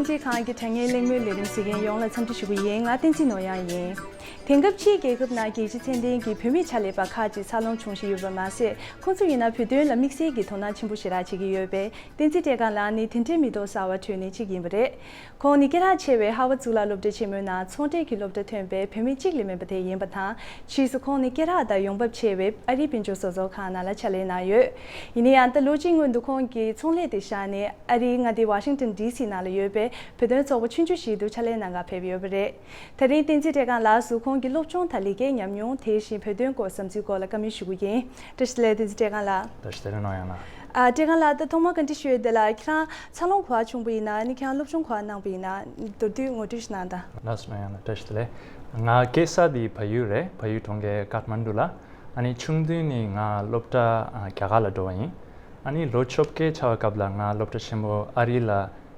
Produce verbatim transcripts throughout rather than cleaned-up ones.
རྩིས་ཁང་གི་དྲ་བརྙན་གླེང་མོལ་ལས་རིམ་གཟིགས་མཁན་ཡོངས་ལ་འཚམས་འདྲི་ཞུ་གི་ཡིན། ང་བསྟན་འཛིན་ནོར་གཡང་ཡིན། དེང་སྐབས་ཕྱིའི་རྒྱལ་ཁབ་ནང་རྒྱལ་སྤྱིའི་མཚན་ལྡན་གྱི་བུད་མེད་ཕྱག་ལས་པ་ཁག་ཅིག་འཚར་ལོངས་བྱུང་བཞིན་ཡོད་པ་མ་ཟད། ཁོང་ཚོ་ཡིན་ན་བོད་དོན་ལ་དམིགས་བསལ་གྱི་དོ་སྣང་ཆེན་པོ་ཞེ་དྲག་བྱེད་ཀྱི་ཡོད་པས། བསྟན་འཛིན་བཀྲས་སྒང་ལགས་ནི་དེ་འདྲའི་མི་ཐོག་གསར་བ་ཁྲོད་ནས་གཅིག་ཡིན་པ་རེད། ཁོང་ནི་སྐད་གྲགས་ཆེ་བའི་ཧར་ཝརཌ་གཙུག་ལག་སློབ་གྲྭ་ཆེན་མོའི་ནང་ཚོང་འབྲེལ་གྱི་སློབ་གྲྭ་ཐོན་པའི་བུད་མེད་གཅིག་ལས་མེད་པ་དེ་ཡིན་པ་དང་། ཕྱིས་སུ་ཁོང་ནི་སྐད་གྲགས་དང་ཡོང་འབབ་ཆེ་བའི་ཨ་རིའི་དཔལ་འབྱོར་བཟོ་ཚོགས་ཁང་ནང་ལ་ཕྱག་ལས་གནང་ཡོད། ཡིན་ན་ཡང་ད་ལོ་གཅིག་སྔོན་དུ་ཁོང་གིས་ཚོང་ལས་དེ་བཞག་ནས་ཨ་རིའི་མངའ་སྡེ་ཝ་ཤིང་ཏོན་ཌི་སི་ནང་ལ་ཡོད་པའི་བོད་དོན་ཚོགས་པ་ཆུང་ཆུང་ཞིག་ཏུ་ཕྱག་ལས་གནང་གར་ཕེབས་ཡོད་པ་རེད། ད་རིང་བསྟན་འཛིན་བཀྲས་སྒང་ལགས་སུ་ཁོང་གི་སློབ་སྦྱོང་དང་ལས་ཀའི་ཉམས་མྱོང་དེ་བཞིན་བོད་དོན་སྐོར་བསམ་ཚུལ་སྐོར་ལ་བཀའ་མོལ་ཞུ་རྒྱུ་ཡིན། བཀྲ་ཤིས་བདེ་ལེགས་བསྟན་འཛིན་བཀྲས་སྒང་ལགས། བཀྲ་ཤིས་བདེ་ལེགས་ནོར་གཡང་ལགས། ཨ། བཀྲས་སྒང་ལགས། ད་ཐོག་མར་བཀའ་འདྲི་ཞུ་ཡས་དེ་ལ་ཁྱེད་རང་འཚར་ལོངས་ག་པར་བྱུང་བ་ཡིན་ན། ཨ་ནི་ཁྱེད་རང་སློབ་སྦྱོང་ག་པར་གནང་བ་ཡིན་ན་མདོར་བསྡུས་ངོ་སྤྲོད་ཞིག་གནང་དང་། ལགས་སོ། ཡང་ན་བཀྲ་ཤིས་བདེ་ལེགས། ང་སྐྱེས་ས་དེ་བལ་ཡུལ་རེད། བལ་ཡུལ་གྲོང་ཁྱེར་ཀཏ་མན་ཌུ་ལ། ཨ་ནི་ཆུང་དུས་ནས་ང་སློབ་གྲྭ་ཨ་རྒྱ་གར་ལ་འགྲོ་བ་ཡིན། ཨ་ནི་ལོ་བཅོ་བརྒྱད་ཆགས་པའི་སྐབས་ལ་ང་སློབ་གྲྭ་ཆེན་པོ་ཨ་རི་ལ་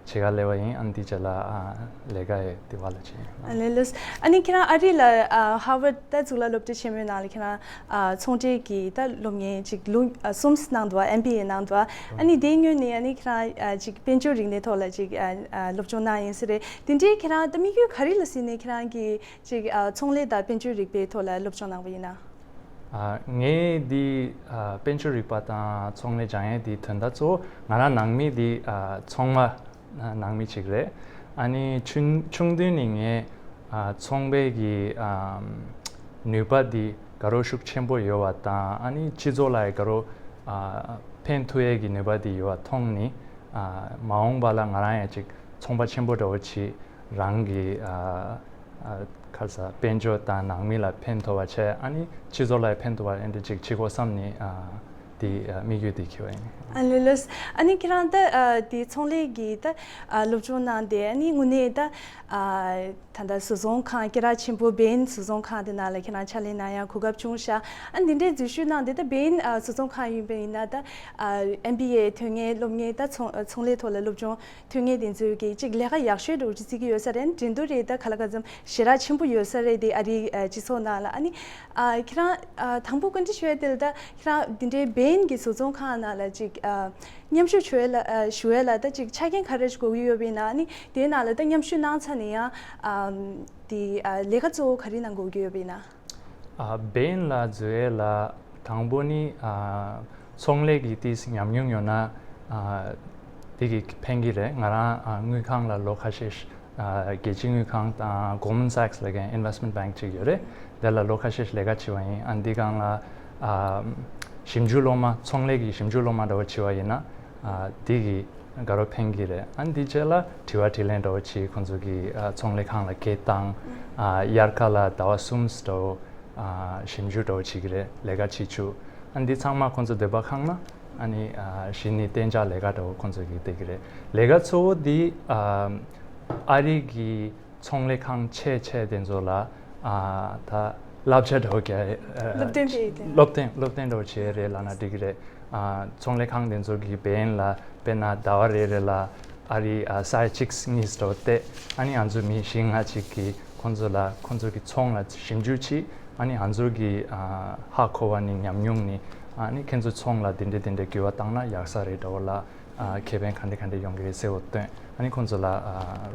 བྱེད་གར་སླེབས་པ་ཡིན། ཨ་ནི་དེའི་རྗེས་ལ་ཨ་ལས་ཀ་ཡི་དེ་བ་ལ་བྱས་ཡིན། ཨ་ལས་ལགས། ཨ་ནི་ཁྱེད་རང་ཨ་རི་ལ་ཨ་ཧར་ཝརཌ་ད་གཙུག་ལག་སློབ་གྲྭ་ཆེན་མོའི་ནང་ལ་ཁྱེད་རང་ཨ་ཚོང་འབྲེལ་གྱི་ད་སློབ་གཉེར་ཅིག་ལོ་ཨ་གསུམ་གནང་འདུག་ཨེམ་བི་ཨེ་གནང་འདུག་ཨ་ནི་དེའི་སྔོན་ནས་ཨ་ནི་ཁྱེད་རང་ཨ་ཅིག་དཔལ་འབྱོར་རིག་གནས་ཐོག་ལ་ཅིག་ཨ་ཨ་སློབ་སྦྱོང་གནང་ཡིན་ས་རེད། དེ་འདྲའི་ཁྱེད་རང་ད་དམིགས་ཡུལ་ག་རེ་ལ་གཟིགས་ནས་ཁྱེད་རང་གིས་ཅིག་ཨ་ཚོང་ལས་དང་དཔལ་འབྱོར་རིག་པའི་ཐོག་ལ་སློབ་སྦྱོང་གནང་བ་ཡིན་ན། ཨ། ངའི་འདི་ཨ་དཔལ་འབྱོར་རིག་པ་དང་ཚོང་ལས་སྦྱང་ཡས་འདི་དོན་དག་གཙོ་བོ་ང་རང་ནང་མི་འདི་ཨ་ཚོང་པ་ནང་མི་ཅིག་རེད། ཨ་ནི་ཆུང་ཆུང་དུས་ནས་ངས་ཨ་ཚོང་པའི་གི་ཨ་ནུས་པ་འདི་དགའ་རབ་ཤུགས་ཆེན་པོ་ཡོད་པ་དང་། ཨ་ནི་སྤྱི་ཚོགས་ལ་ཡང་དགའ་རབ་ཨ་ཕན་ཐོགས་ཡས་ཀྱི་ནུས་པ་འདི་ཡོད་པ་མཐོང་ནས། ཨ་མ་འོངས་པ་ལ་ང་རང་ཡང་ཅིག་ཚོང་པ་ཆེན་པོ་འདྲ་བོ་ཅིག་རང་གི་ཨ་ཨ་ཁ་ས་དཔལ་འབྱོར་དང་ནང་མི་ལ་ཕན་ཐོགས་པ་བྱས། ཨ་ནི་སྤྱི་ཚོགས་ལ་ཕན་ཐོགས་པ་འདི་ཅིག་བྱེད་དགོས་བསམ་ནས་ཨ་དེ་ཨ་དམིགས་ཡུལ་དེ་འཁྱེར་བ་ཡིན། ཨ་ལས་ལགས། ཨ་ནི་ཁྱེད་རང་ད་ཨ་དེ་ཚོང་ལས་ཀྱི་ད་ཨ་སློབ་སྦྱོང་གནང་སྟེ། ཨ་ནི་དངོས་གནས་ད་ཨ་ད་ལྟ་བཟོ་ཚོང་ཁང་སྐད་གྲགས་ཆེན་པོ་བེན་བཟོ་ཚོང་ཁང་དེ་ནང་ལ་ཁྱེད་རང་ཕྱག་ལས་གནང་ཡག་གོ་སྐབས་བྱུང་ཤག་ཨ་འདི་འདྲའི་འཛུལ་ཞུགས་གནང་སྟེ། ད་བེན་ཨ་བཟོ་ཚོང་ཁང་ཡིན་པ་ཡིན་ན་ད་ཨ་ཨེམ་བི་ཨེ་ཐོན་མཁན་སློབ་གཉེར་ད་ཚོང་ཚོང་ལས་ཐོག་ལ་སློབ་སྦྱོང་ཐོན་མཁན་དེ་ཚོས་ཀྱི་ཅིག་ལས་ཀ་ཡག་ཤོས་འདྲ་བོ་ཅིག་བརྩི་གི་ཡོད་ས་རེད། འགྲན་བསྡུར་རེད་ད་ག་ལ་ག་ཙམ་ཞེ་དྲག་ཆེན་པོ་ཡོད་ས་རེད་དེ། ཨ་རིའི་ཨ་སྤྱི་ཚོགས་ནང་ལ། ཨ་ནི་ཨ་ཁྱེད་རང་ཨ་དང་པོ་བཀའ་འདྲི་ཞུ་ཡ་དེ་ལ་ད་ཁྱེད་རང་འདི་འདྲའི་བེན་གྱི་བཟོ་ཚོང་ཁང་ནང་ལ་ཅིག་ཨ་མཉམ་ཞུགས་ཞུ་ཡ་ལ་ཨ་ཞུ་ཡ་ལ་ད་ཅིག་ཆ་རྐྱེན་ག་རེ་ཞིག་དགོས་ཀྱི་ཡོད་པ་ཡིན་ན། ཨ་ནི་དེའི་ནང་ལ་ད་མཉམ་ཞུགས་གནང་ཚར་ནས་ཡང་ཨ་དེ་ཨ་ལས་ཀ་གཙོ་བོ་ག་རེ་གནང་དགོས་ཀྱི་ཡོད་པ་ཡིན་ན། ཨ་བེན་ལ་འཛུལ་ཡས་ལ་དང་པོ་ནི་ཨ་ཚོང་ལས་ཀྱི་དེའི་ཉམས་མྱོང་ཡོད་ན་ཨ་དེ་གི་ཕན་གྱི་རེད། ང་རང་ཨ་དངུལ་ཁང་ལ་ལོ་ཁ་ཤས་ཤ་ཨ་རྒྱལ་སྤྱིའི་དངུལ་ཁང་དང་Goldman Sachs ལབ་མཁན་investment bank ཅིག་ཡོད་རེད། དེ་ལ་ལོ་ཁ་ཤས་ཤ་ལས་ཀ་བྱས་པ་ཡིན། ཨ་འདི་སྒང་ལ་ཨ་ཞིབ་འཇུག་སློབ་མ་ཚོང་ལས་ཀྱི་ཞིབ་འཇུག་སློབ་མ་འདྲ་བོ་བྱས་པ་ཡིན་ན་ཨ་དེ་གི་དགའ་རབ་ཕན་གྱི་རེད། ཨ་འདི་རྗེས་ལ་དྲི་བ་དྲིས་ལན་འདྲ་བོ་བྱས། ཁོང་ཚོ་གི་ཨ་ཚོང་ལས་ཁང་ལ་སྐད་བཏང་། ཨ་དབྱར་ཁ་ལ་ཟླ་བ་གསུམ་འདྲ་བོ་ཨ་ཞིབ་འཇུག་འདྲ་བོ་བྱེད་ཀྱི་རེད། ལས་ཀ་བྱེད་བཅུག་ཨ་འདི་ཚང་མ་ཁོང་ཚོ་འདོད་པ་ཁེངས་ན་ཨ་ནི་ཨ་གཞི་ནས་གཏན་འཇགས་ལས་ཀ་འདྲ་བོ་ཁོང་ཚོ་གི་སྟེར་གྱི་རེད། ལས་ཀ་གཙོ་བོ་འདི་ཨ་ཨ་རི་གི་ཚོང་ལས་ཁང་ཆེ་ཆེ་དེ་ཚོ་ལ་ཨ་ད་བསླབ་བྱ་འདྲ་བོ་རྒྱག་ཨ་སློབ་སྟོན་སྤེལ་ཏེ། སློབ་སྟོན་སློབ་སྟོན་འདྲ་བོ་བྱེད་རེད་ལབ་ན་འགྲིག་གི་རེད། ཨ་ཚོང་ལས་ཁང་དེ་ཚོ་གི་བེན་ལ་དཔེར་ན་ཟླ་བ་རེ་རེ་ལ་ཨ་རི་ཨ་ས་ཡ་གཅིག་གཉིས་འདྲ་བོ་བལྟས། ཨ་ནི་ང་ཚོ་མི་བཞི་ལྔ་ཅིག་གིས་ཁོང་ཚོ་ལ་ཁོང་ཚོ་གི་ཚོང་ལ་ཞིབ་འཇུག་བྱས། ཨ་ནི་ང་ཚོ་གི་ཨ་ཧ་གོ་བ་ནི་ཉམས་མྱོང་ནི་ཨ་ནི་ཁྱེད་ཚོ་ཚོང་ལ་འདི་འདྲ་འདི་འདྲ་འགྱུར་བ་བཏང་ན་ཡག་ས་རེད་འདྲ་བོ་ལ་ཨ་ཁེ་ཕན་ག་འདྲ་ག་འདྲ་ཡོང་གི་རེད་ཟེར་བ་སྟོན། ཨ་ནི་ཁོང་ཚོ་ལ་ཨ་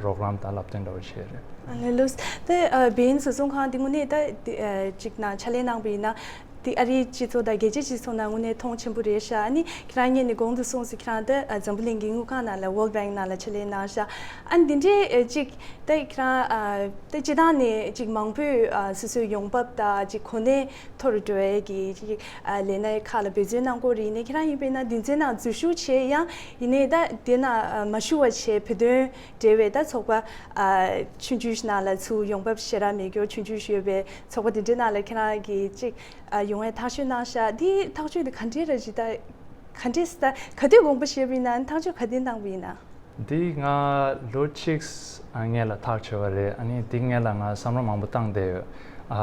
རོགས་རམ་དང་བསླབ་སྟོན་འདྲ་བོ་བྱས་རེད། ཨ་ལས་ལགས། དེ་ཨ་བེན་བཟོ་ཚོང་ཁང་དེ་དངོས་གནས་ད་དེ་ཨ་གཅིག་ནང་ཕྱག་ལས་གནང་བ་ཡིན་ན། དེ་ཨ་རིའི་སྤྱི་ཚོགས་དང་རྒྱལ་སྤྱིའི་སྤྱི་ཚོགས་ནང་དངོས་གནས་མཐོང་ཆེན་པོ་རེད་ཤག་ཨ་ནི་ཁྱེད་རང་ངོས་ནས་གོང་དུ་གསུངས་སོང་། ཁྱེད་རང་ད་ཨ་འཛམ་བུ་གླིང་གི་དངུལ་ཁང་ནང་ལ་World Bank ནང་ལ་ཕྱག་ལས་གནང་ཤག་ཨ་ནི་འདི་འདྲའི་ཨ་གཅིག་ད་ཁྱེད་རང་ཨ་ད་སྤྱི་བཏང་ནས་གཅིག་མང་པོས་ཨ་སོ་སོའི་ཡོང་འབབ་དང་གཅིག་གོ་གནས་མཐོ་རུ་འགྲོ་ཡས་ཀྱི་གཅིག་ཨ་ལས་སྣེ་ཁག་ལ་འབད་བརྩོན་གནང་གི་ཡོད་རེད། ཡིན་ནའི་ཁྱེད་རང་ཡིན་པས་ན་འདི་ཚོའི་ནང་འཛུལ་ཞུགས་བྱས། ཡང་ཡིན་ནའི་ད་དེ་ནང་ཨ་མ་ཞུགས་པ་བྱས་བོད་དོན་འབྲེལ་བའི་ད་ཚོགས་པ་ཨ་ཆུང་ཆུང་ཞིག་ནང་ལ་ཚུར་ཡོང་འབབ་ཞེ་དྲག་མེད་རྒྱུ་ཆུང་ཆུང་ཞིག་ཡོད་པའི་ཚོགས་པ་དེ་འདྲའི་ནང་ལ་ཁྱེད་རང་གིས་གཅིག་ཨ་ཡོང་བའི་ཐག་གཅོད་གནང་ཤག་འདིའི་ཐག་གཅོད་དེ་ག་འདྲས་ར་ཅིག་ད་ག་འདྲས་ད་ག་དུས་དགོངས་པ་བཞེས་པ་ཡིན་ན། ཐག་གཅོད་ག་དུས་གནང་བ་ཡིན་ན། འདི་ང་ལོ་གཅིག་སྔོན་ལ་ཐག་ཆོད་པ་རེད། ཨ་ནི་འདི་སྔོན་ལ་ང་བསམ་བློ་མང་པོ་བཏང་བསྡད་ཡོད། ཨ་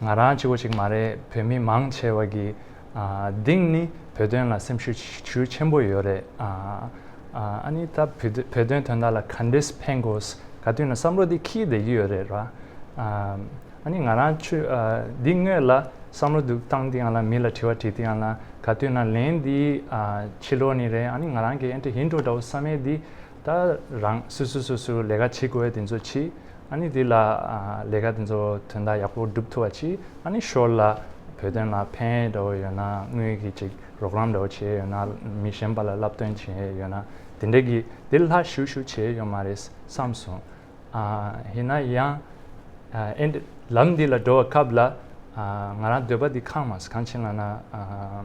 ང་རང་གཅིག་པོ་གཅིག་མ་རེད། བོད་མི་མང་ཆེ་བ་གིས་ཨ་གཏིང་ནས་བོད་དོན་ལ་སེམས་ཤུགས་ཤུགས་ཆེན་པོ་ཡོད་རེད། ཨ་ཨ་ནི་ད་བོད་བོད་དོན་དོན་དག་ལ་ག་འདྲས་ཕན་དགོས་ག་དུས་ན་བསམ་བློ་འདི་འཁྱེར་བསྡད་ཀྱི་ཡོད་རེད་ར། ཨ་ཨ་ནི་ང་རང་ཆུ་ཨ་འདི་སྔོན་ལ་བསམ་བློ་འདུག་བཏང་དུས་ཡང་ལ་མི་ལ་དྲི་བ་དྲིས་དུས་ཡང་ལ་ག་དུས་ན་ལན་འདི་ཨ་ཕྱི་ལོགས་ནས་རེད། ཨ་ནི་ང་རང་གི་ཨེ་འདྲ་ཡིན་འགྲོ་འདྲ་བོ་བསམ་ཡས་འདི་ ད་རང་སོ་སོ་སོ་སོ་ལས་ཀ་བྱེད་དགོས་དེ་ཚོ་བྱེད། ཨ་ནི་དེ་ལ་ཨ་ལས་ཀ་དེ་ཚོ་དོན་དག་ཡག་པོ་སྒྲུབ་ཐུབ་པ་བྱེད། ཨ་ནི་ཞོར་ལ་བོད་དོན་ལ་ཕན་འདྲ་བོ་ཡོད་ན། དངུལ་གྱི་ཅིག་རོགས་རམ་འདྲ་བོ་བྱེད་ཡོད་ན། མི་གཞན་པ་ལ་བསླབ་སྟོན་བྱེད་ཡོད་ན། དེ་འདྲ་གི་དེ་ལྷག་ཞུ་ཞུ་བྱེད་ཡོད་མ་རེད་བསམ་སོང་། ཨ་ཡིན་ན་ཡང་ཨ་ཨེ་འདྲ་ལམ་འདི་ལ་འགྲོ་བའི་སྐབས་ལ་ཨ་ང་རང་འདོད་པ་འདི་ཁེངས་མ་སོང་། གང་ཕྱིར་ལབ་ན་ཨ་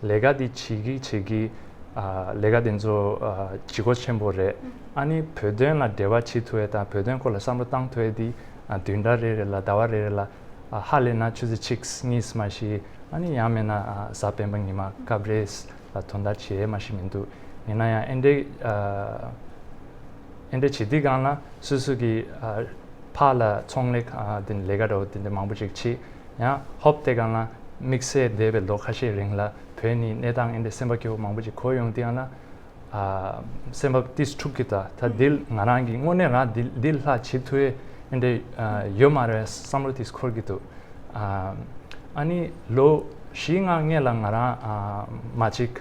ལས་ཀ་འདི་བྱེད་ཀྱི་བྱེད་ཀྱི་ཨ་ལས་ཀ་འདི་ཚོ་ཨ་ལྗིད་ཁོག་ཆེན་པོ་རེད། ཨ་ནི་བོད་དོན་ལ་འབྲེལ་བ་བྱེད་ཐུབ་ཡས་དང་བོད་དོན་སྐོར་ལ་བསམ་བློ་བཏང་ཐུབ་ཡས་འདི་ཨ་བདུན་ཕྲག་རེ་རེ་ལ་ཟླ་བ་རེ་རེ་ལ་ཨ་ཧ་ལས་ན་ཆུ་ཚོད་གཅིག་གཉིས་མ་ཞིག་ཨ་ནི་ཡང་མིན་ན་ཨ་གཟའ་སྤེན་པ་ཉི་མ་སྐབས་རེ་ལ་དོན་དག་བྱེད་ཡས་མ་ཞིག་མི་འདུག་ཡིན་ན་ཡང་ཨེ་འདྲ་ཨ་ཨེ་འདྲ་བྱེད་དུས་སྒང་ལ་སོ་སོ་གི་ཨ་ཕར་ལ་ཚོང་ལས་ཨ་དེ་ནས་ལས་ཀ་འདྲ་བོ་དེ་འདྲ་མང་པོ་ཅིག་བྱེད། ཡང་ཧོབ་དེ་སྒང་ལ་དམིགས་བསལ་འདས་པའི་ལོ་ཁ་ཤས་རིང་ལ་བོད་ནི་གནས་སྟངས་ཨེ་འདྲ་སེམས་པ་སྐྱོ་བོ་མང་པོ་ཅིག་གོ་ཡོང་དུས་སྒང་ལ་ཨ་སེམས་པ་ཏིས་འཁྲུག་གི་འདུག་ད་འདི་ང་རང་གི་དངོས་གནས་རང་འདི་འདི་ལྷག་བྱེད་ཐུབ་ཡས་ཨེ་འདྲ་ཨ་ཡོད་མ་རེད་བསམ་བློ་ཏིས་འཁོར་གི་འདུག་ཨ་ཨ་ནི་ལོ་བཞི་ལྔ་སྔོན་ལ་ང་རང་ཨ་མ་གཅིག་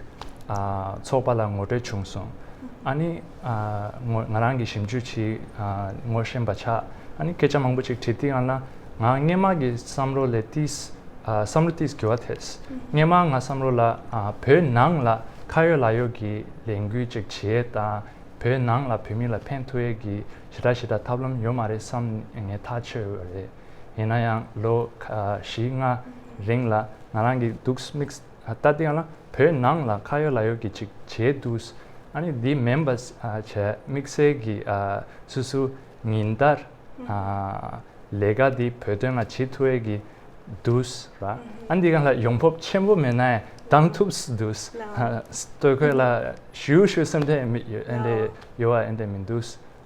ཨ་ཚོགས་པ་ལ་ངོ་སྤྲོད་བྱུང་སོང་། ཨ་ནི་ཨ་ངོ་ང་རང་གི་ཞིབ་འཇུག་བྱེད་ཨ་ངོ་ཤེས་པ་ཆགས། ཨ་ནི་སྐད་ཆ་མང་པོ་ཅིག་དྲིས་དུས་སྒང་ལ་ང་སྔོན་མ་གི་བསམ་བློ་ལས་ཏིས་ཨ་བསམ་བློ་ཏིས་འགྱུར་བ་ཐེབས། སྔོན་མ་ང་བསམ་བློ་ལ་ཨ་བོད་ནང་ལ་ཁ་ཡོད་ལག་ཡོད་ཀྱི་ལས་འགུལ་ཅིག་བྱེད་དང་བོད་ནང་ལ་བོད་མི་ལ་ཕན་ཐོགས་ཡས་ཀྱི་ཞེ་དྲག་ཞེ་དྲག་ཐབས་ལམ་ཡོད་མ་རེད་བསམ་ངས་ཐག་ཆོད་ཡོད་རེད། ཡིན་ན་ཡང་ལོ་ཁ་བཞི་ལྔ་རིང་ལ་ང་རང་གི་འདུག་དམིགས་ལྟ་དེ་ཡང་ལ་བོད་ནང་ལ་ཁ་ཡོད་ལག་ཡོད་ཀྱི་ཅིག་བྱས་འདུག་ཨ་ནི་འདི་མིན་པ་བྱས་དམིགས་བསལ་གྱི་ཨ་སོ་སོ་ཉིན་ལྟར་ཨ་ལས་ཀ་འདི་བོད་དོན་ལ་བྱེད་ཐུབ་ཡས་ཀྱི་འདུག་ར། ཨ་འདི་གང་ལ་ཡོང་འབབ་ཆེན་པོ་མེད་ན་ཡང་བཏང་ཐུབ་འདུག་ལྟོས་གོས་ལ་ཞུ་ཞུ་སེམས་ཁྲལ་མི་ཡོད་ཨེ་འདྲ་ཡོད་བ་ཨེ་འདྲ་མི་འདུག་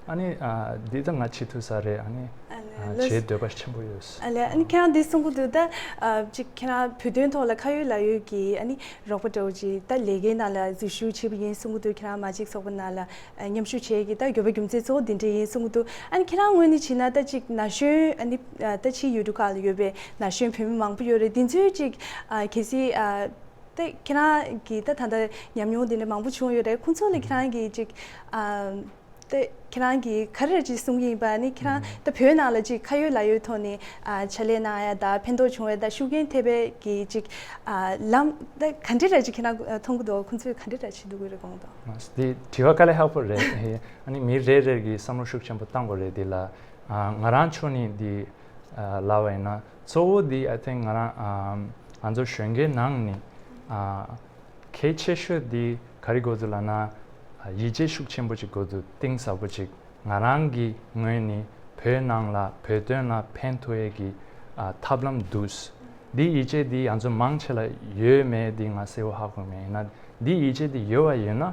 ཨ་ནི་ཨ་འདི་ད་ང་བྱེད་ཐུབ་ས་རེད། ཨ་ནི་ཨ་ཨ་ལས། བྱེད་འདོད་པ་ཆེན་པོ་ཡོད། ཨ་ལས། ཨ་ནི་ཁྱེད་རང་འདི་གསུང་གི་འདུག་ད་ཨ་ཅིག་ཁྱེད་རང་བོད་དོན་ཐོག་ལ་ཁ་ཡོད་ལག་ཡོད་ཀྱི་ཨ་ནི་རོགས་པ་འདྲ་བོ་ཅིག་ད་ལས་ཀའི་ནང་ལ་འཛུལ་ཞུགས་བྱེད་པ་ཡིན་གསུང་གི་འདུག་ཁྱེད་རང་མ་གཅིག་ཚོགས་པ་ནང་ལ་ཨ་མཉམ་ཞུགས་བྱེད་ཀྱི་ད་དགོས་པ་རྒྱུ་མཚན་གཙོ་བོ་འདི་འདྲ་ཡིན་གསུང་གི་འདུག་ཨ་ནི་ཁྱེད་རང་ངོས་ནས་བྱས་ན་ད་ཅིག་ན་གཞོན་ཨ་ནི་ཨ་ད་ཕྱིའི་ཡུལ་གྲུ་ཁག་ལ་ཡོད་པའི་ན་གཞོན་བོད་མི་མང་པོ་ཡོད་རེད། འདི་ཚོས་ཅིག་ཨ་གལ་སྲིད་ཨ་ད་ཁྱེད་རང་གིས་ད་ད་ལྟ་ཉམས་མྱོང་འདི་འདྲ་མང་པོ་བྱུང་ཡོད་རེད། ཁོང་ཚོ་ལ་ཁྱེད་རང་གིས་ཅིག་ཨ། ད་ཁྱེད་རང་གིས་ག་རེ་ཅིག་གསུང་གི་ཡིན་པ་ནི་ཁྱེད་རང་ད་བོད་ནང་ལ་ཅིག་ཁ་ཡོད་ལག་ཡོད་ཐོག་ནས་ཨ་ཕྱག་ལས་གནང་ཡ་ད་ཕན་ཐོགས་བྱུང་བ་ད་ཤུགས་རྐྱེན་ཐེབས་པའི་གི་ཅིག་ཨ་ལམ་ད་ག་འདྲ་ར་ཅིག་ཁྱེད་རང་མཐོང་གི་འདུག་ཁོང་ཚོས་ག་འདྲ་ར་བྱེད་འདུག་གི་རེད་དགོངས་དག་འདི་དྲི་བ་དཀའ་ལས་ཁག་པོ་རེད། ཨ་ནི་མི་རེ་རེ་གིས་བསམ་བློ་ཤུགས་ཆེན་པོ་བཏང་དགོས་རེད། འདི་ལ་ཨ་ང་རང་ཕྱོགས་ནས་འདི་ཨ་ལབ་པ་ཡིན་ན་གཙོ་བོ་འདི་I think ང་རང་ཨ་ང་ཚོ་གཞོན་སྐྱེས་ནང་ནས་ཨ། གལ་ཆེ་ཤོས་འདི་ག་རེ་དགོས་འདུག་ལབ་ན། ཡིད་ཆེས་ཤུགས་ཆེན་པོ་ཅིག་དགོས་འདུག་གཏིང་ཟབ་པོ་ཅིག་ང་རང་གི་ངོས་ནས་བོད་ནང་ལ་བོད་དོན་ལ་ཕན་ཐོགས་ཡས་ཀྱི་ཨ་ཐབས་ལམ་འདུག་འདི་ཡིད་ཆེས་འདི་ང་ཚོ་མང་ཆེ་ལ་ཡོད་མེད་འདི་ང་གསལ་པོ་ཧ་གོ་མེད། ཡིན་ན་འདི་ཡིད་ཆེས་འདི་ཡོད་པ་ཡིན་ན་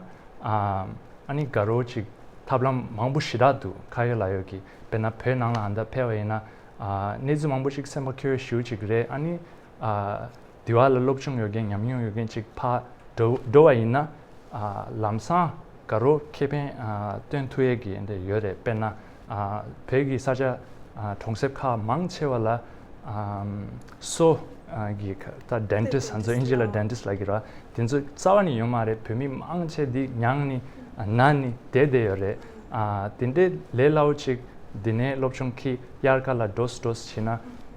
ཨ་ཨ་ནི་དགའ་རོགས་ཅིག་ཐབས་ལམ་མང་པོ་ཞེ་དྲག་འདུག་ཁ་ཡོད་ལག་ཡོད་ཀྱི། དཔེར་ན་བོད་ནང་ལ་ཨ་མདའ་ཕེབས་པ་ཡིན་ན་ཨ་གནས་ཚུལ་མང་པོ་ཅིག་སེམས་པ་འཁྱོལ་ཞུ་ཅིག་རེད། ཨ་ནི་ཨ། དེ་བ་ལ་སློབ་སྦྱོང་ཡོད་མཁན་ཉམས་མྱོང་ཡོད་མཁན་ཅིག་ཕར་འགྲོ་འགྲོ་བ་ཡིན་ན་ཨ་ལམ་སང་དགའ་རོགས་ཁེ་ཕན་ཨ་སྟོན་ཐུབ་ཡས་ཀྱི་འདི་ཡོད་རེད། དཔེར་ན་ཨ་བོད་ཀྱི་ས་ཆ་ཨ་གྲོང་གསེབ་ཁག་མང་ཆེ་བ་ལ་ཨ་སོ་ཨ་གི་ད་ཌེན་ཊིསི་ང་ཚོ་ཨིན་ཇི་ལ་ཌེན་ཊིསི་ལབ་ཀྱི་རེད་བ། དེ་ཚོ་རྩ་བ་ནས་ཡོད་མ་རེད། བོད་མི་མང་ཆེ་འདི་མྱངས་ནི་ཨ་ན་ནི་བསྡད་བསྡད་ཡོད་རེད། ཨ་དེ་འདྲའི་ལས་སླ་བོ་ཅིག་འདི་ནས་སློབ་སྦྱོང་གིས་དབྱར་ཁ་ལ་འགྲོ་སི་འགྲོ་སི་བྱས་ན་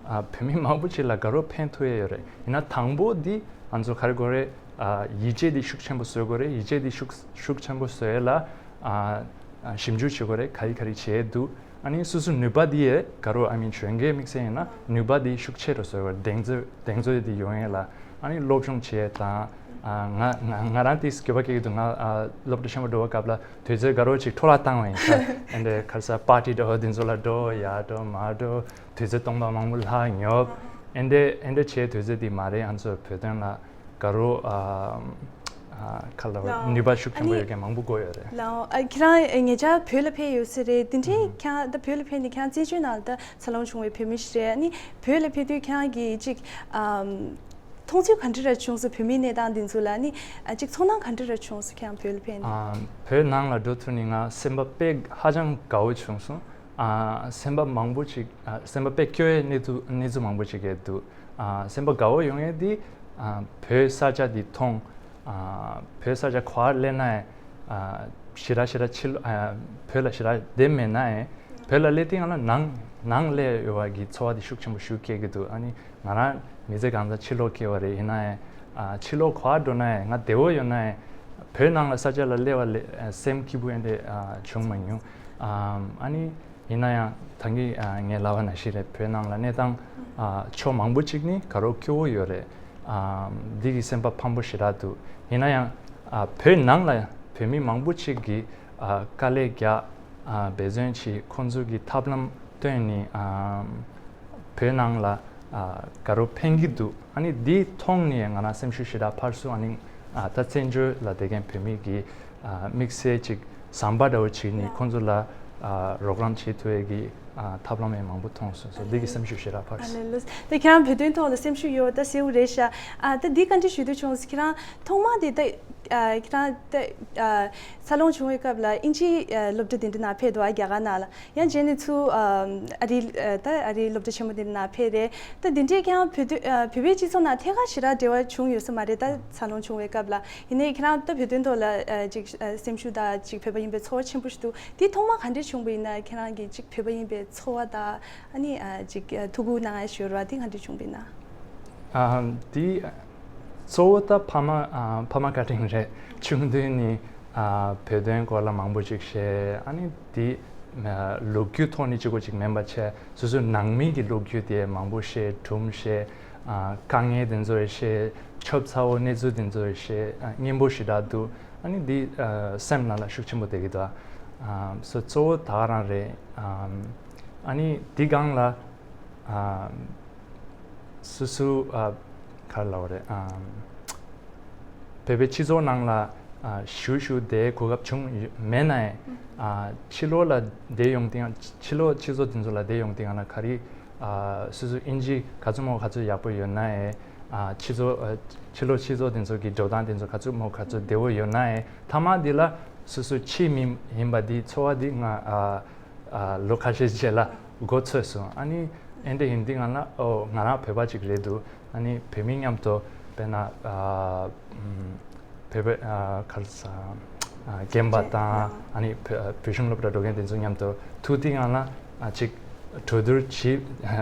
ཨ་བོད་མི་མང་པོ་ཅིག་ལ་དགའ་རོགས་ཕན་ཐོགས་ཡས་ཡོད་རེད། ཡིན་ན་དང་པོ་འདི་ང་ཚོ་ག་རེ་དགོས་རེད། ཨ་ཡིད་ཆེས་འདི་ཤུགས་ཆེན་པོ་བཟོ་དགོས་རེད། ཡིད་ཆེས་འདི་ཤུགས་ཤུགས་ཆེན་པོ་བཟོ་ཡས་ལ་ཨ་ཞིབ་འཇུག་བྱེད་དགོས་རེད། ག་རེ་ག་རེ་བྱས་འདུག་ཨ་ནི་སོ་སོ་ནུས་པ་འདི་ཡས་དགའ་རོགས་ཨ་མིན་གཞོན་སྐྱེས་དམིགས་བསལ་ཡིན་ན་ནུས་པ་འདི་ཤུགས་ཆེ་རུ་བཟོ་དགོས་རེད། གདེང་ཚོད་གདེང་ཚོད་འདི་ཡོང་ཡས་ལ། ཨ་ནི་སློབ་སྦྱོང་བྱེད་ཡས་དང་། ཨ་ང་ང་ང་རང་དེ་སྐྱོ་པ་སྐྱེ་གི་འདུག་ང་ཨ་སློབ་གྲྭ་ཆེན་མོ་འགྲོ་བ་སྐབས་ལ་དུས་ཚོད་དགའ་རོགས་ཅིག་འཕྲོ་བརླག་བཏང་བ་ཡིན་ས། ཨེ་འདྲ་ག་རེ་ཟ་པར་ཊི་འགྲོ་དེ་ཚོ་ལ་འགྲོ་ཡ་འགྲོ་མ་འགྲོ་དུས་ཚོད་སྟོང་པ་མང་པོ་ལྷག་ཉོབ། ཨེ་འདྲ་ཨེ་འདྲ་བྱས་དུས་ཚོད་དེ་མ་རེད། ང་ཚོ་བོད་དོན་ལ་དགའ་རོགས་ཨ་ཨ་ག་ལ་ལའོ། ནུས་པ་ཤུགས་ཆེན་པོ་ཨ་ནི་ཡོད་མཁན་མང་པོ་དགོས་ཡོད་རེད། ལའོ། ཨ་ཁྱེད་རང་ཨ་ཉེ་ཆར་བོད་ལ་ཕེབས་ཡོད་ས་རེད། དེ་འདྲའི་ཨུ་ཁྱེད་རང་ད་བོད་ལ་ཕེབས་ནས་ཁྱེད་རང་བཙན་བྱོལ་ནང་ལ་ད་འཚར་ལོངས་བྱུང་བའི་བོད་མི་ཞིག་རེད། ཨ་ནི་བོད་ལ་ཕེབས་དུས་ཁྱེད་རང་གིས་ཅིག་ཨམ། མཐོང་ཚུལ་ག་འདྲ་ར་བྱུང་སོང་། བོད་མིའི་གནས་སྟངས་འདི་ཚོ་ལ་ནི་ཨ་ཅིག་ཚོར་སྣང་ག་འདྲ་ར་བྱུང་སོང་། ཁྱེད་རང་བོད་ལ་ཕེབས་ནས། ཨ་བོད་ནང་ལ་འགྲོ་ཐུབ་ནས་ང་སེམས་པ་དཔེ་ཧ་ཅང་དགའ་བོ་བྱུང་སོང་། ཨ་སེམས་པ་མང་པོ་ཅིག་ཨ་སེམས་པ་དཔེ་སྐྱོ་བའི་གནས་ཚུལ་གནས་ཚུལ་མང་པོ་ཅིག་གས་འདུག་ཨ་སེམས་པ་དགའ་བོ་ཡོང་ཡས་འདི་ཨ་བོད་ས་ཆ་འདི་མཐོང་། ཨ་བོད་ས་ཆ་ག་པར་སླེབས་ན་ཡང་ཨ་ ཞེ་དྲག་ཞེ་དྲག་ཕྱི་ལོགས་ཨ་བོད་ལ་ཞེ་དྲག་བསྡད་མེད་ན་ཡང་བོད་ལ་སླེབས་དུས་ང་ལ་ནང་ནང་སླེབས་ཡོད་པ་གི་ཚོར་བ་དེ་ཤུགས་ཆེན་པོ་ཞིག་སྐྱེ་གི་འདུག་ཨ་ནི་ང་རང་མི་ཚེ་གང་ཚང་ཕྱི་ལོགས་སྐྱེལ་བ་རེད། ཡིན་ན་ཡང་ཨ་ཕྱི་ལོགས་ག་པར་འགྲོ་ན་ཡང་ང་བདེ་བོ་ཡོད་ན་ཡང་བོད་ནང་ལ་ས་ཆ་ལ་སླེབས་པ་ལས་ཨ་སེམས་སྐྱིད་པོ་ཨེ་འདྲ་ཨ་བྱུང་མ་མྱོང་། ཨ་ཨ་ནི་ཡིན་ན་ཡང་ད་གིན་ཨ་ངས་ལབ་པ་ནང་བཞིན་རེད། བོད་ནང་ལ་གནས་སྟངས་ཨ་ཕྱོགས་མང་པོ་ཅིག་ནི་དགའ་རབ་སྐྱོ་བོ་ཡོད་རེད། ཨ་འདི་གི་སེམས་པ་ཕམ་པོ་ཞེ་དྲག་འདུག་ཡིན་ན་ཡང་ཨ་བོད་ནང་ལ་བོད་མི་མང་པོ་ཅིག་གིས་ཨ་དཀའ་ལས་རྒྱག་ཨ་འབད་བརྩོན་བྱེད། ཁོང་ཚོ་གི་ཐབས་ལམ་བཏོན་ནས་ཨ་བོད་ནང་ལ་ཨ་དགའ་རབ་འཕེན་གྱི་འདུག་ཨ་ནི་འདི་མཐོང་ནས་ང་རང་སེམས་ཤུགས་ཞེ་དྲག་འཕར་སོང་། ཨ་ནི་ཨ་ད་བཙན་བྱོལ་ལ་བསྡད་མཁན་བོད་མི་གི་ཨ་དམིགས་བསལ་ཅིག་ཟམ་པ་འདྲ་བོ་བྱས་ནས་ཁོང་ཚོ་ལ་ཨ་རོགས་རམ་བྱེད་ཐུབ་ཡས་ཀྱི་ཨ་ཐབས་ལམ་ཡང་མང་པོ་མཐོང་སོང་། སོ་འདི་གི་སེམས་ཤུགས་ཞེ་དྲག་འཕར་ཨ་སོང་། ལེ་ལོས། ད་ཁྱེད་རང་བོད་དོན་ཐོག་ལ་སེམས་ཤུགས་ཡོད་ད་ཟེར་བ་རེད་ཤག་ཨ་ད་འདི་བཀའ་འདྲི་ཞུ་འདོད་བྱུང་། ཁྱེད་རང་ཐོག་མ་དེ་ད་ཨ་ཁྱེད་རང་ད་ཨ་འཚར་ལོངས་བྱུང་བའི་སྐབས་ལ་དབྱིན་ཇིའི་ཨ་སློབ་གྲྭ་དེ་འདྲ་ནང་ཕེབས་འདུག་ཨ་རྒྱ་གར་ནང་ལ། ཡང་རྗེས་ནས་ཚུར་ཨ་ཨ་རིའི་ཨ་ད་ཨ་རིའི་སློབ་གྲྭ་ཆེན་མོ་དེ་འདྲ་ནང་ཕེབས་རེད། ད་དེ་འདྲས་ཁྱེད་རང་བོད་དོན་ཨ་བོད་པའི་སྤྱི་ཚོགས་ནང་ཐད་ཀར་ཞེ་དྲག་འབྲེལ་བ་བྱུང་ཡོད་ས་མ་རེད། ད་འཚར་ལོངས་བྱུང་བའི་སྐབས་ལ། ཡིན་ནའི་ཁྱེད་རང་ད་བོད་དོན་ཐོག་ལ་ཨ་ཅིག་ཨ་སེམས་ཤུགས་དང་ཅིག་བོད་པ་ཡིན་པའི་ཚོར་བ་ཆེན་པོ་ཞིག་འདུག་དེ་ཐོག་མ་ག་འདྲས་བྱུང་བ་ཡིན་ན། ཁྱེད་རང་གིས་ཅིག་བོད་པ་ཡིན་པའི་ཚོར་བ་དང་ཨ་ནི་ཨ་ཅིག་ཨ་ཐུགས་ཁུར་གནང་ཡ་ཞུ་བ་དེ་ག་འདྲས་བྱུང་བ་ཡིན་ན། ཨ་དེ་གཙོ་བོ་ད་ཕ་མ་ཨ་ཕ་མ་བཀའ་དྲིན་རེད། ཆུང་དུས་ནས་ཨ་བོད་དོན་སྐོར་ལ་མང་པོ་ཅིག་བཤད། ཨ་ནི་དེ་ཨ་ལོ་རྒྱུས་ཐོག་ནས་གཅིག་པོ་ཅིག་མིན་པ་བྱས་སོ་སོའི་ནང་མི་གི་ལོ་རྒྱུས་དེ་མང་པོ་བཤད། སྒྲུང་བཤད། ཨ་དཀའ་ངལ་དེ་ཚོ་བཤད། ཆབ་ཚ་བོ་གནས་ཚུལ་དེ་ཚོ་བཤད། ཨ་སྙན་པོ་ཞེ་དྲག་འདུག་ཨ་ནི་འདི་ཨ་སེམས་ནང་ལ་ཤུགས་ཆེན་པོ་བསྡད་ཀྱི་འདུག་ཨ་སོ་གཙོ་བོ་ད་ག་རང་རེད། ཨ་ཨ་ནི་འདི་སྒང་ལ་ཨ་སོ་སོ་ཨ་ག་རེ་ལབ་དགོས་རེད། ཨ་བོད་པའི་སྤྱི་ཚོགས་ནང་ལ་ཨ་ཞུ་ཞུ་བསྡད་གོ་སྐབས་བྱུང་ཡོད་མེད་ན་ཡང་། ཨ་ཕྱི་ལོགས་ལ་བསྡད་ཡོང་དུས་ཡང་ཕྱི་ལོགས་སྤྱི་ཚོགས་དེ་ཚོ་ལ་བསྡད་ཡོང་དུས་ཡང་ལ་ག་རེ་ཨ་སོ་སོ་ཨིན་ཇི་ག་ཚོད་མོ་ག་ཚོད་ཡག་པོ་ཡོད་ན་ཡང་། ཨ་ཕྱི་ཚོགས་ཨ་ཕྱི་ལོགས་སྤྱི་ཚོགས་དེ་ཚོ་གི་འགྲོ་སྟངས་དེ་ཚོ་ག་ཚོད་མོ་ག་ཚོད་བདེ་བོ་ཡོད་ན་ཡང་། མཐའ་མ་དེ་ལ་སོ་སོ་ཕྱི་མི་ཡིན་པ་དེ་ཚོར་བ་དེ་ང་ཨ་ཨ་ལོ་ཁ་ཤས་རྗེས་ལ་མགོ་ཚོས་སོང་། ཨ་ནི་ཨེ་འདྲ་ཡིན་དུས་ང་ལ་ཨོ་ང་རང་བོད་པ་ཅིག་རེད་འདུག་ཨ་ནི་བོད་མི་མཉམ་དུ་དཔེར་ན་ཨ་ཨམ་བོད་པའི་ཨ་ག་རེ་ཟ་ཨ་རྒན་པ་དང་ཨ་ནི་བོད་ཨ་བོད་གཞུང་སློབ་གྲྭ་འགྲོ་མཁན་དེ་ཚོ་མཉམ་དུ་ཐུག་དུས་ང་ལ་ཨ་ཅིག་གྲོས་བསྡུར་བྱེད་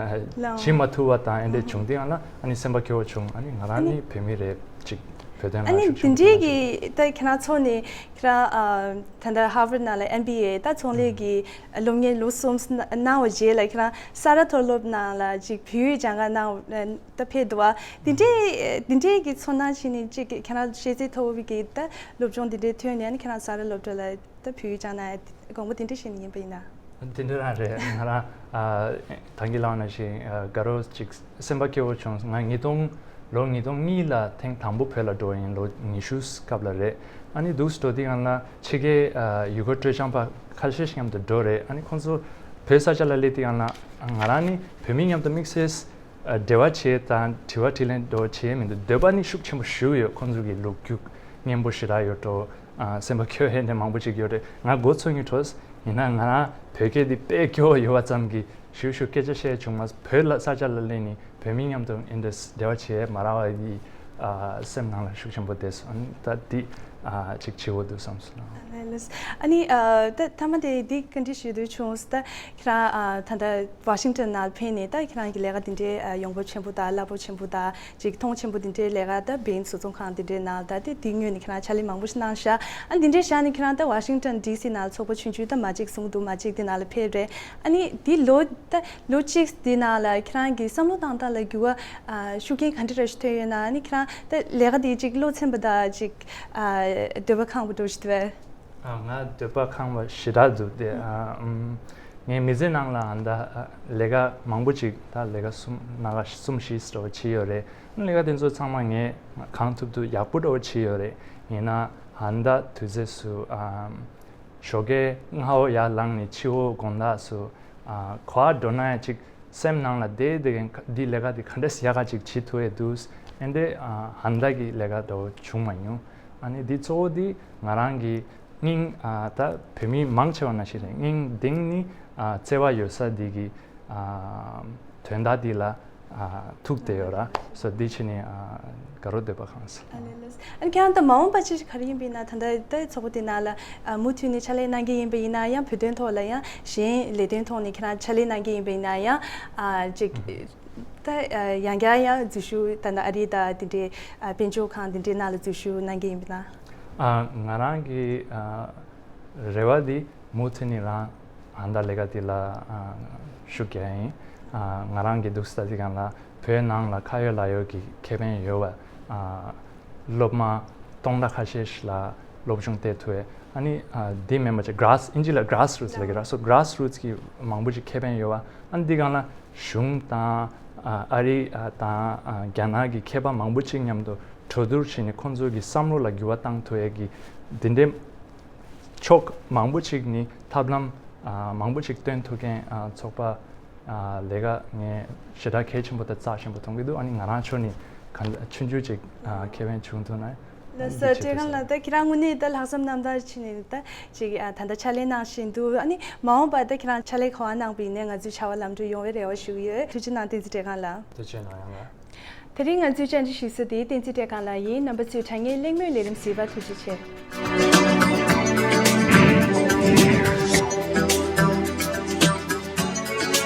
ལའང་བྱེད་མ་ཐུབ་པ་དང་ཨེ་འདྲ་བྱུང་དུས་ང་ལ་ཨ་ནི་སེམས་པ་སྐྱོ་བོ་བྱུང་། ཨ་ནི་ང་རང་ནི་བོད་མི་རེད། ཅིག་བོད་དོན་ལ་ཨ་ནི་ཤུགས་དེ་ཆེན་པོ་འདྲའི་གི་ད་ཁྱེད་རང་ཚོ་ནི་ཁྱེད་རང་ཨ་ད་ལྟ་Harvard་ནང་ལ་M B A ད་ཚོང་ལས་ཀྱི་སློབ་གཉེར་ལོ་གསུམ་གནང་བ་རྗེས་ལ་ཁྱེད་རང་ས་རཱ་མཐོ་སློབ་ནང་ལ་ཅིག་བོད་ཡིག་སྦྱང་ག་གནང་ད་ཕེབས་འདུག་བ། དེ་འདྲའི་དེ་འདྲའི་གི་ཚོར་སྣང་བྱས་ནས་ཅིག་ཁྱེད་རང་ཤེས་ཚད་མཐོ་བོ་གི་ད་སློབ་སྦྱོང་དེ་འདྲའི་ཐོན་ནས་ཨ་ནི་ཁྱེད་རང་ས་རཱ་སློབ་གྲྭ་ལ་ད་བོད་ཡིག་སྦྱང་གནང་དགོངས་པ་དེ་འདྲ་བཞེས་ནས་ཡིན་པ་ཡིན་ན། དེ་འདྲ་རང་རེད། ང་རང་ཨ་ད་གིན་ལབ་ནང་བཞིན་ཨ་དགའ་རབ་ཅིག་སེམས་པ་སྐྱོ་བོ་བྱུང་། ང་ཉིས་སྟོང་ལོ་ཉིས་སྟོང་གཉིས་ལ་ཐེངས་དང་པོ་བོད་ལ་འགྲོ་བ་ཡིན། ལོ་ཉི་ཤུ་སྐབས་ལ་རེད། ཨ་ནི་འདུག་སེ་འགྲོ་དུས་ཡང་ན་ཕྱི་རྒྱལ་ཨ་ཡུལ་སྐོར་སྤྲོ་འཆམ་པ་ཁ་ཤས་ཤིག་མཉམ་དུ་འགྲོ་རེད། ཨ་ནི་ཁོང་ཚོ་བོད་ས་ཆ་ལ་སླེབས་དུས་ཡང་ན་ང་རང་ནི་བོད་མི་མཉམ་དུ་དམིགས་བསལ་ཨ་འབྲེལ་བ་བྱེད་དང་དྲི་བ་དྲིས་ལན་འདྲ་བོ་བྱེད་མི་འདུག་འདོད་པ་ནི་ཤུགས་ཆེན་པོ་ཞིག་ཡོད། ཁོང་ཚོ་གི་ལོ་རྒྱུས་སྙན་པོ་ཞེ་དྲག་ཡོད་འགྲོ། ཨ་སེམས་པ་སྐྱོ་ཡས་ནས་མང་པོ་ཅིག་ཡོད་རེད། ང་མགོ་ཚོས་ཀྱི་འགྲོ། ཡིན་ན་ང་རང་བོད་སྐད་འདི་དཔེ་སྐྱོ་བོ་ཡོད་པ་ཙམ་གྱིས་ཞུ་ཞུ་སྐད་ཆ་བཤད་བྱུང་མ་སོང་། བོད་ལ་ས་ཆ་ལ་སླེབས་ནས་བོད་མི་མཉམ་དུ་ཨེ་འདྲ་འབྲེལ་བ་བྱེད་མ་རག་པ་ཡི་ཨ་སེམས་ནང་ལ་ཤུགས་ཆེན་པོ་བསྡད་སོང་། ཨ་ནི་ད་འདི་ཨ་ཅིག་བྱེད་དགོས་འདུག་བསམ་སོང་། ཨ་ནི་ཨ་ད་མཐའ་མ་དེ་འདི་བཀའ་འདྲི་ཞུ་འདོད་བྱུང་། ད་ཁྱེད་རང་ཨ་ད་ལྟ་ཝ་ཤིང་ཊོན་ནང་ཕེབས་ནས་ད་ཁྱེད་རང་གི་ལས་ཀ་འདི་འདྲའི་ཨ་ཡོང་འབབ་ཆེན་པོ་དང་རླབས་པོ་ཆེན་པོ་དང་ཅིག་མཐོང་ཆེན་པོ་འདི་འདྲའི་ལས་ཀ་ད་བེན་བཟོ་ཚོང་ཁང་འདི་འདྲའི་ནང་ད་དེ་དེ་སྔོན་ནས་ཁྱེད་རང་ཕྱག་ལས་མང་པོ་ཞིག་གནང་ཤག་ཨ་འདི་འདྲའི་ཞག་ནས་ཁྱེད་རང་ད་ཝ་ཤིང་ཊོན་ཌི་སི་ནང་ཚོགས་པ་ཆུང་ཆུང་ད་མ་ཅིག་བཟུང་འདུག་མ་ཅིག་དེ་ནང་ལ་ཕེབས་རེད། ཨ་ནི་དེ་ལོ་ད་ལོ་གཅིག་དེ་ནང་ལ་ཁྱེད་རང་གི་བསམ་བློ་བཏང་སྟངས་ལ་འགྱུར་བ་ཨ་ཤུགས་རྐྱེན་ག་འདྲ་རེ་ཞིག་ཐེབས་ཡོད་ན། ཨ་ནི་ཁྱེད་རང་ད་ལས་ཀ་དེ་ཅིག་བློ་ཚིམ་པ་དང་ཅིག་ཨ་འདོད་པ་ཁེངས་པ་འདྲ་ཞིག་འདུག་གས། ཨ་ང་འདོད་པ་ཁེངས་པ་ཞེ་དྲག་འདུག་སྟེ། ཨ་ཨམ་ངའི་མི་ཚེ་ནང་ལ་ཨ་ད་ཨ་ལས་ཀ་མང་པོ་ཅིག་ད་ལས་ཀ་གསུམ་སྣ་ཁ་གསུམ་བཞི་འདྲ་བོ་བྱས་ཡོད་རེད། ལས་ཀ་དེ་ཚོ་ཚང་མ་ངས་གང་ཐུབ་ཐུབ་ཡག་པོ་འདྲ་བོ་བྱས་ཡོད་རེད། ཡིན་ན་ཨ་ད་དུས་ཚོད་སུ་ཨམ་ཞོགས་ཀའི་སྔ་པོ་ཡར་ལངས་ནས་ཕྱི་པོ་དགོང་དག་སུ་ཨ་ག་པར་འགྲོ་ན་ཡང་ཅིག་སེམས་ནང་ལ་བསྡད་བསྡད་མཁན་འདི་ལས་ཀ་འདི་ག་འདྲས་ཡག་ག་ཅིག་བྱེད་ཐུབ་ཡས་འདུག་ཨེ་འདྲས་ཨ་ཧན་ད་གི་ལས་ཀ་འདྲ་བོ་བྱུང་མ་མྱོང་། ཨ་ནི་འདི་གཙོ་བོ་འདི་ང་རང་གི་སྙིང་ཨ་ད་བོད་མི་མང་ཆེ་བ་ནང་བཞིན་རེད། སྙིང་གཏིང་ནི་ཨ་བརྩེ་བ་ཡོད་ས་འདི་གི་ཨ་དོན་དག་འདི་ལ་ ཨ་ཐུག་བསྡད་ཡོད་ར། སོ་འདི་ཕྱི་ནས་ཨ་དགའ་རབ་འདོད་པ་གང་ཟེར། ཨ་ལེ་ལེ། ཨ་ནི་ཁྱེད་རང་ད་མ་འོངས་པ་ཅིག་ག་རེ་ཡིན་པ་ཡིན་ན། ད་ལྟ་ད་ཚོགས་པ་དེ་ནང་ལ་ཨ་མུ་མཐུད་ནས་ཕྱག་ལས་གནང་གི་ཡིན་པ་ཡིན་ན་ཡང་བོད་དོན་ཐོག་ལ་ཡང་གཞན་ལས་དོན་ཐོག་ནས་ཁྱེད་རང་ཕྱག་ལས་གནང་གི་ཡིན་པ་ཡིན་ན་ཡང་ཨ་ཅིག་ད་ཨ་ཡང་བསྐྱར་ཡང་འཛུལ་ཞུགས་ད་ནི་ཨ་རི་དང་དེ་འདྲའི་ཨ་དཔལ་འབྱོར་ཁང་དེ་འདྲའི་ནང་ལ་འཛུལ་ཞུགས་གནང་གི་ཡིན་པ་ན། ཨ་ང་རང་གི་ཨ་རེ་བ་འདི་མུ་མཐུད་ནས་རང་ཨ་ད་ལས་ཀ་འདི་ལ་ཨ་ཞུགས་རྒྱུ་ཡིན། ཨ་ང་རང་གི་འདུག་ས་དེ་གང་ལ་བོད་ནང་ལ་ཁ་ཡོད་ལག་ཡོད་ཀྱི་ཁེ་ཕན་ཡོད་པ་ཨ་སློབ་མ་སྟོང་ཕྲག་ཁ་ཤས་ཤིག་ལ་སློབ་སྦྱོང་སྟེར་ཐུབ་པའི། ཨ་ནི་ཨ་འདི་མིན་པ་ཅིག་གྷ་ར་སི་ཨིན་ཇི་ལ་གྷ་ར་སི་རུ་ཊི་ལབ་ཀྱི་ར། སོ་གྷ་ར་སི་རུ་ཊི་ཀྱི་མང་པོ་ཅིག་ཁེ་ཕན་ཡོད་པ། ཨ་ནི་འདི་གང་ལ་གཞུང་དང་ཨ་ཨ་རི་ཨ་དང་ཨ་རྒྱ་ནག་གི་མཁས་པ་མང་པོ་ཅིག་མཉམ་དུ་གྲོས་བསྡུར་བྱས་ནས་ཁོང་ཚོ་གི་བསམ་བློ་ལ་འགྱུར་བ་བཏང་ཐུབ་ཡས་ཀྱི་འདི་འདྲའི་ཕྱོགས་མང་པོ་ཅིག་ནི་ཐབས་ལམ་ཨ་མང་པོ་ཅིག་སྟོན་ཐུབ་མཁན་ཨ་ཚོགས་པ་ཨ་ལས་ཀ་ངས་ཞེ་དྲག་གལ་ཆེན་པོ་དང་རྩ་ཆེན་པོ་མཐོང་གི་འདུག་ཨ་ནི་ང་རང་ཕྱོགས་ནས་གང་ཆུང་ཆུང་ཅིག་ཨ་ཁེ་ཕན་བྱུང་ཐུབ་ན། ལགས་སོ། བཀྲ་ཤིས་བདེ་ལེགས། ལགས་སོ། བཀྲ་ཤིས་བདེ་ལེགས། ད་ཁྱེད་རང་དངོས་གནས་ད་ལྷག་བསམ་རྣམ་དག་བྱས་ནས་ད་ཅིག་ཨ་ད་ལྟ་ཕྱག་ལས་གནང་བཞིན་འདུག་ཨ་ནི་མ་འོངས་པར་ད་ཁྱེད་རང་ཕྱག་ལས་ག་པར་གནང་བ་ཡིན་ནའི་ང་ཚོའི་བྱ་བ་ལམ་འགྲོ་ཡོང་བའི་རེ་བ་ཞུ་གི་ཡོད། ཐུགས་རྗེ་གནང་བསྟན་འཛིན་བཀྲས་ཁང་ལགས། ཐུགས་རྗེ་གནང་ཡང་ལགས། དེ་རིང་ང་ཚོའི་བཅར་འདྲི་ཞུ་ས་དེ་བསྟན་འཛིན་བཀྲས་ཁང་ལགས་ཡིན། རྣམ་པ་ཚོས་དྲ་བརྙན་གླེང་མོལ་ལས་རིམ་གཟིགས་པར་ཐུགས་རྗེ་ཆེ།